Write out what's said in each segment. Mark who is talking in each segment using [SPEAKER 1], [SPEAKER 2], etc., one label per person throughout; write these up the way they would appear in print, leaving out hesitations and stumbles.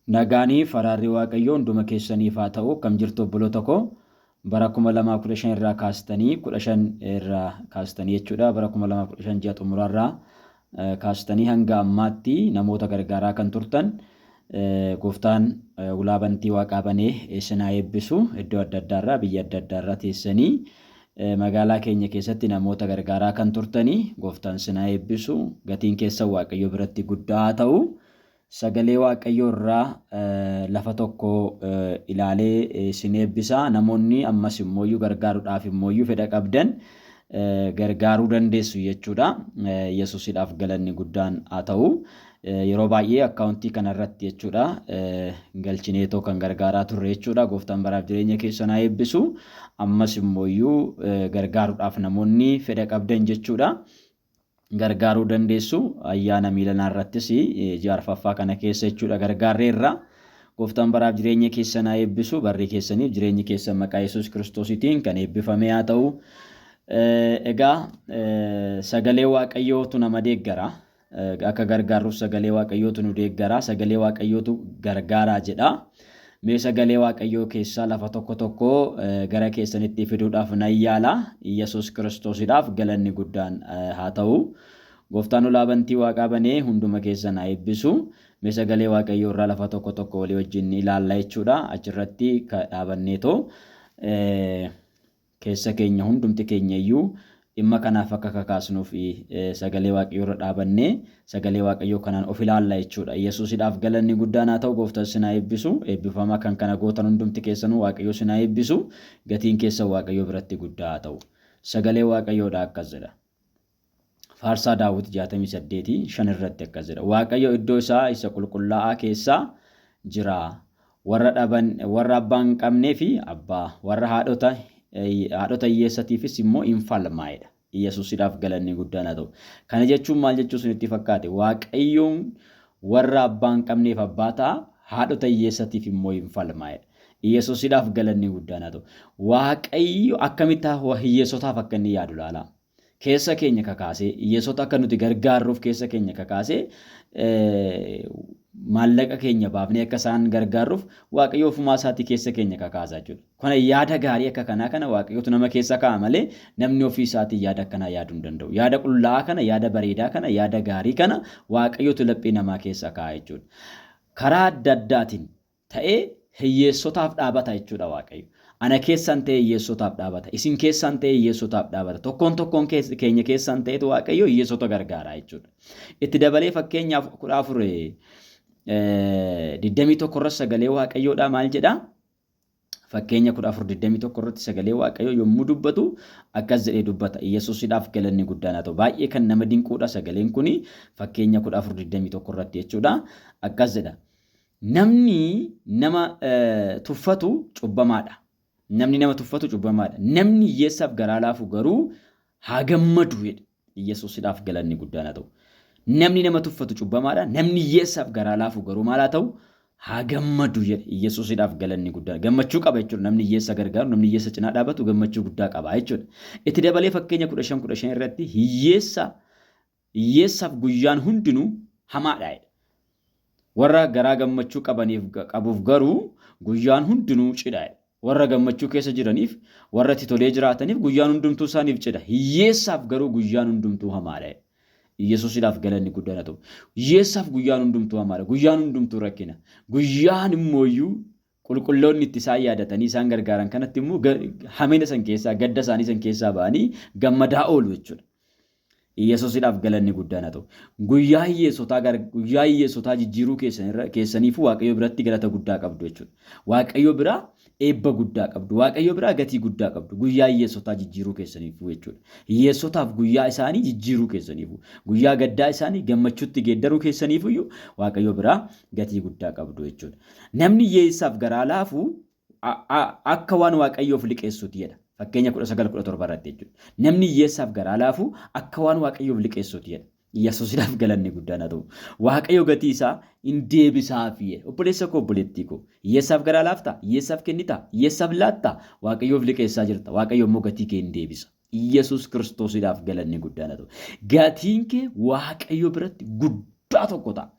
[SPEAKER 1] Nagaanii fi araarri Waaqayyoo hunduma keessaniif haa ta'u. Akkam jirtu obboloota koo? Bara 2015 irraa kaastanii 15 irraa kaastanii jechuudha. Bara 2015 ji'a xumuraarraa kaastanii hanga ammaatti namoota gargaaraa kan turtan gooftaan ulaa bantii waaqaa banee isin haa eebbisu. Iddoo adda addaarraa biyya adda addaarraa teessanii magaalaa keenya keessatti namoota gargaaraa kan turtanii gooftaan isin haa eebbisu. Gatiin keessan Waaqayyo biratti guddaa haa ta'u. Sagalee Waaqayyoo irraa lafa tokko ilaalee isin eebbisa. Namoonni ammas immooyyuu gargaaruudhaaf immooyyuu fedha qabdan gargaaruu dandeessu jechuudha. Yesuusidhaaf galanni guddaan haa ta'u. Yeroo baay'ee akkaawuntii kanarratti jechuudha galchineetoo kan gargaaraa turre jechuudha. Gooftaan baraaf jireenya keessan haa eebbisu. Ammas immooyyuu gargaaruudhaaf namoonni fedha qabdan jechuudha. Gargaaruu dandeessu. Ayyaana miilanaa irrattis ji'a arfaffaa kana keessa jechuudha gargaarreerra. Gooftaan baraaf jireenya keessan haa eebbisu. Barri keessaniif jireenyi keessan maqaa Yesuus Kiristoositiin kan eebbifame haa ta'u. Egaa sagalee Waaqayyootu nama deeggara. Akka gargaarruuf sagalee Waaqayyootu nu deeggara. Sagalee Waaqayyootu gargaaraa jedha. Mee sagalee Waaqayyoo keessaa lafa tokko tokko gara keessanitti fiduudhaaf nan yaala. Yesuus Kiristoosidhaaf galanni guddaan haa ta'u. Gooftaan ulaa bantii waaqaa banee hunduma keessan haa eebbisu. Mee sagalee Waaqayyoo irraa lafa tokko tokko walii wajjin ni ilaalla jechuudha. Achirratti dhaabanneetoo keessa keenya hundumti keenya iyyuu dhimma kanaaf akka kakaasnuuf sagalee Waaqayyoo irra dhaabannee sagalee Waaqayyoo kanaan of ilaalla jechuudha. Yesuusidhaaf galanni guddaan haa ta'u gooftaan sin haa eebbisu. Eebbifamaa kan kana gootan hundumti keessanuu Waaqayyoo sin haa eebbisu. Gatiin keessan Waaqayyoo biratti guddaa haa ta'u. Sagalee Waaqayyoodha akkas jedha. Faarsaa Daawit 68 5 irratti akkas jedha. Waaqayyo iddoo isaa isa qulqullaa'aa keessaa jira. Warra dhaban, warra abbaa hin qabnee fi abbaa, warra haadhota haadhota hiyyeessatiifis immoo in falma jedha. Yesuusidhaaf galanni guddaan haa ta'u. Kana jechuun maal jechuu isinitti fakkaate? Waaqayyoon warra abbaa hin qabneef abbaa ta'a, haadhota hiyyeessatiif immoo in falma jedha. Yesuusidhaaf galanni guddaan haa ta'u. Waaqayyo akkamitti hiyyeessotaaf akka inni yaadu ilaalaa. Keessa keenya kakaasee hiyyeessota akka nuti gargaarruuf keessa keenya kakaasee maallaqa keenya baafnee akka isaan gargaarruuf Waaqayyo ofumaa isaatii keessa keenya kakaasa jechuudha. Kana yaada gaarii akka kanaa kana Waaqayyotu nama keessa kaa'a malee namni ofii isaatii yaada akkanaa yaaduu hin danda'u. Yaada qullaa'aa kana, yaada bareedaa kana, yaada gaarii kana Waaqayyotu laphee namaa keessa kaa'a jechuudha. Karaa adda addaatiin ta'ee hiyyeessotaaf dhaabata jechuudha Waaqayyo. Ana keessan ta'ee hiyyeessotaaf dhaabata. Isin keessan ta'ee hiyyeessotaaf dhaabata. Tokkoon tokkoon keenya keessan ta'etu Waaqayyo hiyyeessota gargaara jechuudha. Itti dabalee fakkeenyaaf 14 21 irra sagalee Waaqayyoodhaa maal jedhaa? Fakkeenya 14:21 irratti sagalee Waaqayyoo yommuu dubbatu akkas jedhee dubbata. Yesuusidhaaf galanni guddaan haa ta'u. Baay'ee kan nama dinquudha sagaleen kuni fakkeenya 14:21 irratti jechuudha. Akkas jedha. Namni nama tuffatu cubbamaadha. Namni nama tuffatu cubbamaadha. Namni hiyyeessaaf garaa laafu garuu haa gammadu jedhe. Yesuusidhaaf galanni guddaan haa ta'u. Namni nama tuffatu cubbamaadha. Namni hiyyeessaaf garaa laafu garuu maal haa ta'u? Haa gammadu jedhe. Yesuusidhaaf galanni guddaan. Gammachuu qaba jechuudha. Namni hiyyeessa gargaaru, namni hiyyeessa cinaa dhaabatu gammachuu guddaa qaba jechuudha. Itti dabalee fakkeenya 15 15 irratti hiyyeessa Hiyyeessaaf guyyaan hundinuu hamaadha jedha. Warra garaa gammachuu qabaniif qabuuf garuu guyyaan hundinuu cidha jedha. Warra gammachuu keessa jiraniif, warra itti tolee jiraataniif guyyaan hundumtuu isaaniif cidha. Hiyyeessaaf garuu guyyaan hundumtuu hamaadha jedha. Yesuusidhaaf galanni guddaan haa ta'u. Hiyyeessaaf guyyaan hundumtuu hamaadha. Guyyaan hundumtuu rakkina. Guyyaan immooyyuu qulqulloonni itti isaan yaadatanii isaan gargaaran kanatti immoo hamina san keessaa gadda isaanii san keessaa ba'anii gammadaa oolu jechuudha. Yesuusidhaaf galanni guddaan haa ta'u. Guyyaa hiyyeessotaa guyyaa hiyyeessotaa jijjiiruu keessaniifuu Waaqayyo biratti galata guddaa qabdu jechuudha. Waaqayyo biraa eebba guddaa qabdu. Waaqayyo biraa gatii guddaa qabdu. Guyyaa hiyyeessotaa jijjiiruu keessaniifuu jechuudha. Hiyyeessotaaf guyyaa isaanii jijjiiruu keessaniifuu. Guyyaa gaddaa isaanii gammachuutti geeddaruu keessaniifuyyuu Waaqayyo biraa gatii guddaa qabdu jechuudha. Namni hiyyeessaaf garaa laafu akka waan Waaqayyoof liqeessuuti jedha. Fakkeenya 19:17 irratti jechuudha. Namni hiyyeessaaf garaa laafu akka waan Waaqayyoof liqeessuuti jedha. Yesuusidhaaf galanni guddaan haa ta'u. Waaqayyo gatii isaa hin deebisaafi jedha. Obboleessa koo obboleettii koo. Hiyyeessaaf garaa laaftaa? Hiyyeessaaf kennitaa? Hiyyeessaaf laattaa? Waaqayyoof liqeessaa jirta. Waaqayyo immoo gatii kee hin deebisa. Yesuus Kiristoosiidhaaf galanni guddaan haa ta'u. Gatiin kee Waaqayyo biratti guddaa. guddaa tokko ta'a.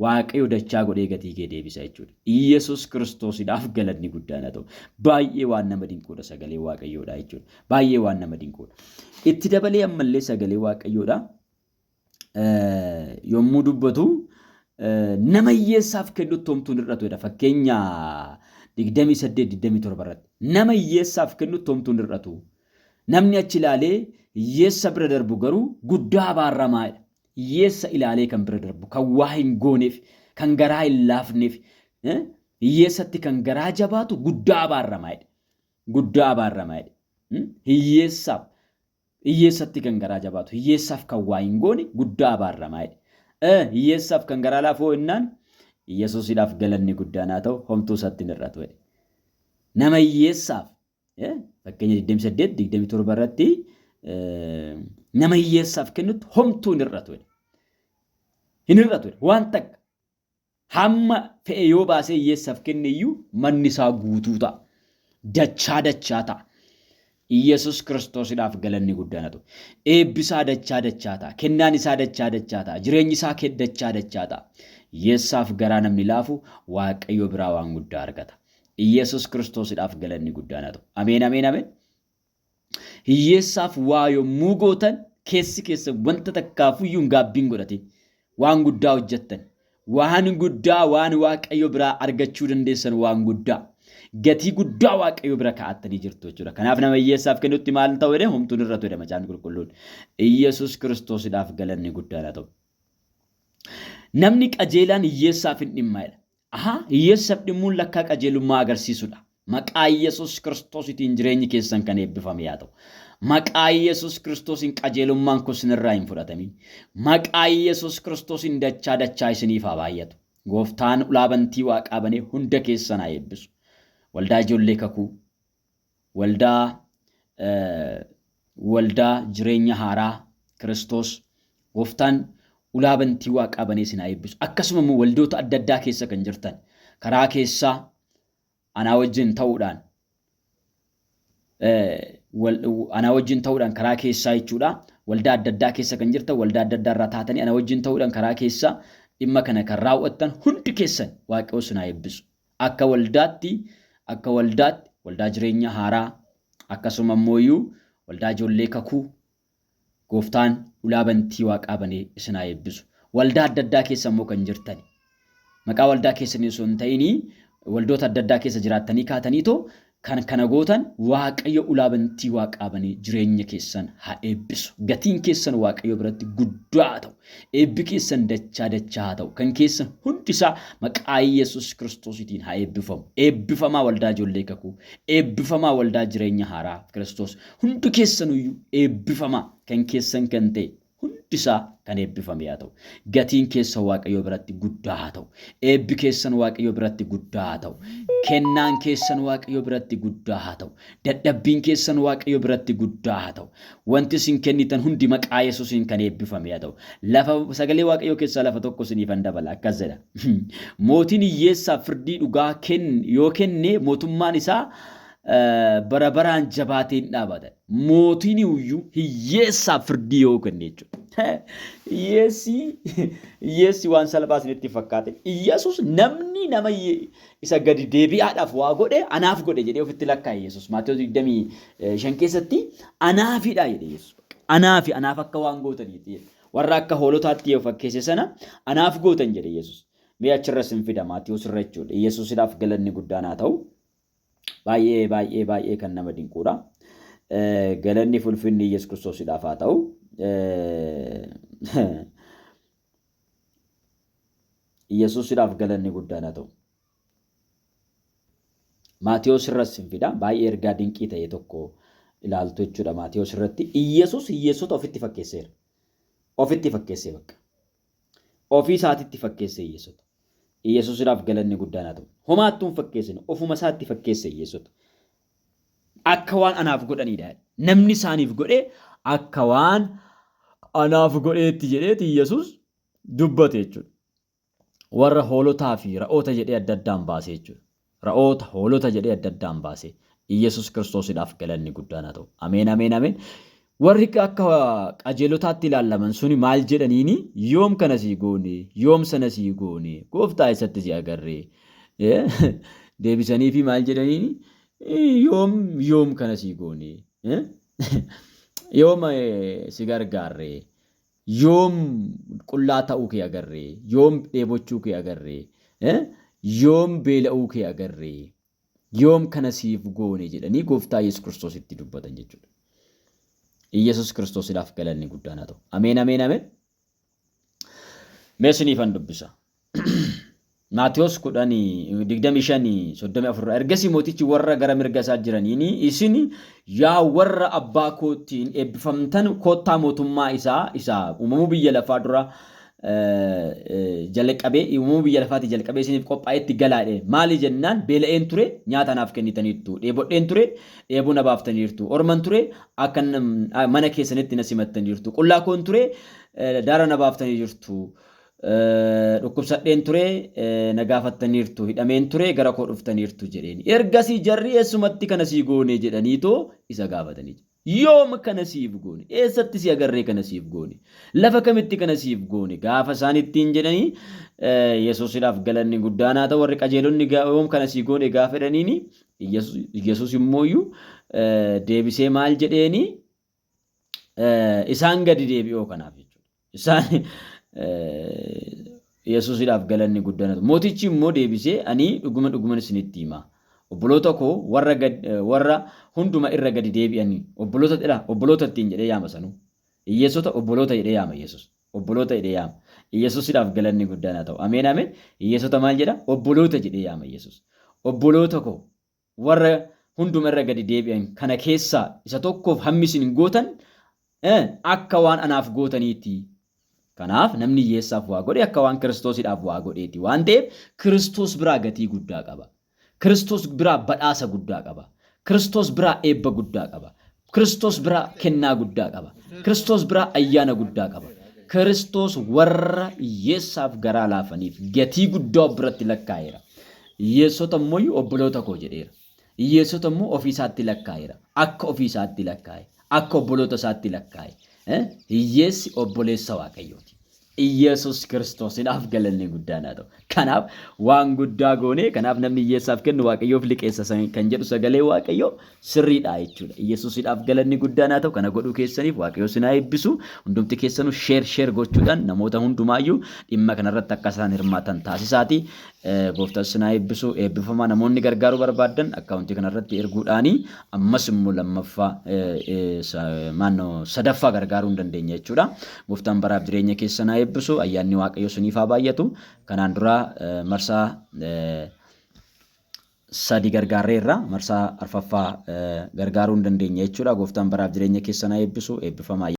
[SPEAKER 1] Waaqayyo dachaa godhee gatii kee deebisa jechuudha. Iyyasuus Kiristoosidhaaf galanni guddaan haa ta'u. Baay'ee waan nama dinquudha sagalee Waaqayyoodha jechuudha. Baay'ee waan nama dinquudha. Itti dabalee ammallee sagalee Waaqayyoodha. Yommuu dubbatu nama hiyyeessaaf kennutti homtuun hir'atu jedha. Fakkeenya 28 27 irratti. Nama hiyyeessaaf kennutti homtuun hir'atu. Namni achi ilaalee hiyyeessa bira darbu garuu guddaa abaarramaa jedha. Hiyyeessa ilaalee kan bira darbu, kan waa hin gooneef, kan garaa hin laafneef, hiyyeessatti kan garaa jabaatu guddaa abaarramaa jedha. Guddaa abaarramaa jedha. Hiyyeessaaf hiyyeessatti kan garaa jabaatu, hiyyeessaaf kan waa hin goone guddaa abaarramaa jedhe. Hiyyeessaaf kan garaa laafoo jennaan Yesuusidhaaf galanni guddaan haa ta'u homtuu isatti hin hir'atu jedhe. Nama hiyyeessaaf fakkeenya 28 27 irratti nama hiyyeessaaf kennutti homtuu hin hir'atu jedhe. Hin hir'atu jedhe. Waan takka hamma fe'e yoo baasee hiyyeessaaf kenne iyyuu manni isaa guutuu ta'a. Dachaa dachaa ta'a. Iyyasuus Kiristoosidhaaf galanni guddaan haa ta'u. Eebbi isaa dachaa dachaa ta'a. Kennaan isaa dachaa dachaa ta'a. Jireenyi isaa dachaa dachaa ta'a. Hiyyeessaaf garaa namni laafu Waaqayyo biraa waan guddaa argata. Iyyasuus Kiristoosidhaaf galanni guddaan haa ta'u. Ameen ameen ameen. Hiyyeessaaf waa yommuu gootan keessi keessan wanta takkaafuyyuu hin gaabbiin godhatin. Waan guddaa hojjettan. Waan guddaa waan Waaqayyo biraa argachuu dandeessan waan guddaa. Gatii guddaa Waaqayyo bira kaa'attanii jirtu jechuudha. Kanaaf nama hiyyeessaaf kennutti maal ta'u jedhee homtuun irra jedha macaafni qulqulluun. Iyyasuus Kiristoosidhaaf galanni guddaan haa ta'u. Namni qajeelaan hiyyeessaaf hin dhimma jedha. Ahaa, hiyyeessaaf dhimmuun lakkaa qajeelummaa agarsiisudha. Maqaa Yesuus Kiristoositiin jireenyi keessan kan eebbifame yaa ta'u. Maqaa Yesuus Kiristoosiin qajeelummaan kun isinirraa hin fudhatamin. Maqaa Yesuus Kiristoosiin dachaa dachaa isiniif haa baay'atu. Gooftaan ulaa bantii waaqaa banee hunda keessan haa eebbisu. Waldaa ijoollee kakuu, waldaa waldaa jireenya haaraa Kiristoos gooftaan ulaa bantii waaqaa banee isin haa eebbisu. Akkasuma immoo waldoota adda addaa keessa kan jirtan karaa keessaa anaa wajjin ta'uudhaan anaa wajjin ta'uudhaan karaa keessaa jechuudha. Waldaa adda addaa keessa kan jirtan waldaa adda addaa irraa taatanii anaa wajjin ta'uudhaan karaa keessaa dhimma kana kan raawwattan hundi keessan Waaqayyo isin haa eebbisu. Akka waldaatti akka waldaatti waldaa jireenya haaraa akkasuma immoo waldaa ijoollee kakuu Gooftaan ulaa bantii waaqaa banee isin haa eebbisu. Waldaa adda addaa keessa immoo kan jirtani. Maqaa waldaa keessanii osoo hin ta'inii waldoota adda addaa keessa jiraattanii kaataniitoo kan kana gootan Waaqayyo ulaa bantii waaqaa banee jireenya keessan haa eebbisu. Gatiin keessan Waaqayyo biratti guddaa haa ta'u. Eebbi keessan dachaa dachaa haa ta'u. Kan keessan hundi isaa maqaa Yesuus Kiristoositiin haa eebbifamu. Eebbifamaa waldaa ijoollee kakuu. Eebbifamaa waldaa jireenya haaraa Kiristoos. Hundi keessanuyyuu eebbifamaa kan keessan kan ta'e hundi isaa kan eebbifame haa ta'u. Gatiin keessan Waaqayyo biratti guddaa haa ta'u. Eebbi keessan Waaqayyo biratti guddaa haa ta'u. Kennaan keessan Waaqayyo biratti guddaa haa ta'u. Dadhabbiin keessan Waaqayyo biratti guddaa haa ta'u. Wanti isin kennitan hundi maqaa Yesuusiin kan eebbifame haa ta'u. Lafa sagalee Waaqayyoo keessaa lafa tokko isiniifan dabala akkas jedha. Mootiin hiyyeessaaf firdii dhugaa yoo kenne mootummaan isaa bara baraan jabaatee hin dhaabata. Mootiin iyyuu hiyyeessaaf firdii yoo kenne jechuudha. Hiyyeessi hiyyeessi waan salphaa isinitti fakkaate. Iyyasuus namni nama isa gadi deebi'aadhaaf waa godhe anaaf godhe jedhee ofitti lakkaa'e Yesuus. Maatewos 25 keessatti anaafidha jedhe Yesuus. Anaafi anaaf akka waan gootaniitti. Warra akka hoolotaatti yoo fakkeesse sana anaaf gootan jedhe Yesuus. Mee achirra isin fida Maatewos irra jechuudha. Yesuusidhaaf galanni guddaan haa ta'u. Baay'ee baay'ee baay'ee kan nama dinquudha. Galanni fulfinni Yesuus Kiristoosidhaaf haa ta'u. Yesuusidhaaf galanni guddaan haa ta'u. Maatiyos irras hin fida. Baay'ee ergaa dinqii ta'e tokko ilaaltu jechuudha Maatiyos irratti. Iyyasuus hiyyeessota ofitti fakkeesseera. Ofitti fakkeessee bakka. Ofii isaatitti fakkeesse hiyyeessota. Iyyasuusidhaaf galanni guddaan haa ta'u. Homaattuu hin fakkeessine. Ofuma isaatti fakkeesse hiyyeessota. Akka waan anaaf godhaniidha. Namni isaaniif godhe akka waan anaaf godheetti jedheeti Iyyasuus dubbate jechuudha. Warra hoolotaa fi ra'oota jedhee adda addaan baase jechuudha. Ra'oota, hoolota jedhee adda addaan baase. Iyyasuus Kiristoosidhaaf galanni guddaan haa ta'u. Ameen, ameen, ameen. Warri akka qajeelotaatti ilaallaman suni maal jedhaniini? Yoom kana sii goone? Yoom sana sii goone? Gooftaa, eessatti si agarree? Deebisanii fi maal jedhaniini? Yoom kana sii goone? Yoom si gargaarree? Yoom qullaa ta'uu kee agarree? Yoom dheebochuu kee agarree? Yoom beela'uu kee agarree? Yoom kana siif goone jedhanii Gooftaa Yesuus Kiristoositti dubbatan jechuudha. Iyyasuus Kiristoosiidhaaf galanni guddaan haa ta'u. Ameen, ameen, ameen. Mee isiniifan dubbisa. Maatiyos 10:25-34. Ergasii mootichi warra gara mirga isaa jiraniini, "Isin yaa warra abbaa kootiin eebbifamtan, koottaa, mootummaa isaa isa uumamuu biyya lafaa dura jalqabee, uumamuu biyya lafaatii jalqabee isiniif qophaa'etti galaadhe. Maali jennaan, beela'een ture, nyaata naaf kennitaniirtu. Dheebodheen ture, dheebuu na baaftaniirtu. Orman ture, akka mana keessanitti na simattaniirtu. Qullaa koon ture, daara na baaftanii jirtu. Dhukkubsadheen ture, na gaafattaniirtu. Hidhameen ture, gara koo dhuftaniirtu" jedheen. Ergasii jarri, "Eessumatti kana sii goone?" jedhaniitoo isa gaafatanii. Yoom kana siif goone? Eessatti si agarree kana siif goone? Lafa kamitti kana siif goone? Gaafa isaan ittiin jedhanii, Yesuusidhaaf galanni guddaan haa ta'u, warri qajeelonni yoom kana sii goone gaafa jedhaniini, Yesuus immooyyuu deebisee maal jedheeni? Isaan gadi deebi'oo kanaaf jechuudha. Isaan, Yesuusidhaaf galanni guddaan haa ta'u. Mootichi immoo deebisee, "Ani dhuguma dhuguman isinitti hima. Obboloota koo warra hunduma irra gadi deebi'an," obboloota jedha, obboloota ittiin jedhee yaama sanuu. Hiyyeessota obboloota jedhee yaama Yesuus. Obboloota jedhee yaama. Yesuusidhaaf galanni guddaan haa ta'u. Ameen, ameen. Hiyyeessota maal jedha? Obboloota jedhee yaama Yesuus. "Obboloota koo warra hunduma irra gadi deebi'an kana keessaa isa tokkoof hammi isin gootan akka waan anaaf gootaniiti. Kanaaf namni hiyyeessaaf waa godhe akka waan Kiristoosiidhaaf waa godheeti waan ta'eef, Kiristoos biraa gatii guddaa qaba. Kiristoos biraa badhaasa guddaa qaba. Kiristoos biraa eebba guddaa qaba. Kiristoos biraa kennaa guddaa qaba. Kiristoos biraa ayyaana guddaa qaba. Kiristoos warra hiyyeessaaf garaa laafaniif gatii guddaa of biratti lakkaa'eera. Hiyyeessota immoo obboloota koo jedheera. Hiyyeessota immoo ofii isaatti lakkaa'eera. Akka ofii isaatti lakkaa'e. Akka obboloota isaatti lakkaa'e. Hiyyeessi obboleessa Waaqayyooti. Iyeesus Kiristoosiidhaaf galanni guddaan haa ta'u. Kanaaf waan guddaa goone. Kanaaf namni hiyyeessaaf kennu Waaqayyoof liqeessa kan jedhu sagalee Waaqayyoo sirriidha jechuudha. Iyesuusiidhaaf galanni guddaan haa ta'u. Kana godhuu keessaniif Waaqayyo isin haa eebbisu. Hundumti keessanuu share share gochuudhaan namoota hundumaayyuu dhimma kanarratti akka isaan hirmaatan taasisaati. Gooftaan isin haa eebbisu. Eebbifamaa. Namoonni gargaaruu barbaaddan akkaawuntii kanarratti erguudhaani ammas immoo lammaffaa, maannoo sadaffaa gargaaruu hin dandeenya jechuudha. Gooftaan baraaf jireenya keessan haa eebbisu. Ayyaanni Waaqayyo isiniif haa baay'atu. Kanaan dura marsaa sadi gargaarreerra, marsaa arfaffaa gargaaruu hin dandeenya jechuudha. Gooftaan baraaf jireenya keessan haa eebbisu. Eebbifamaa.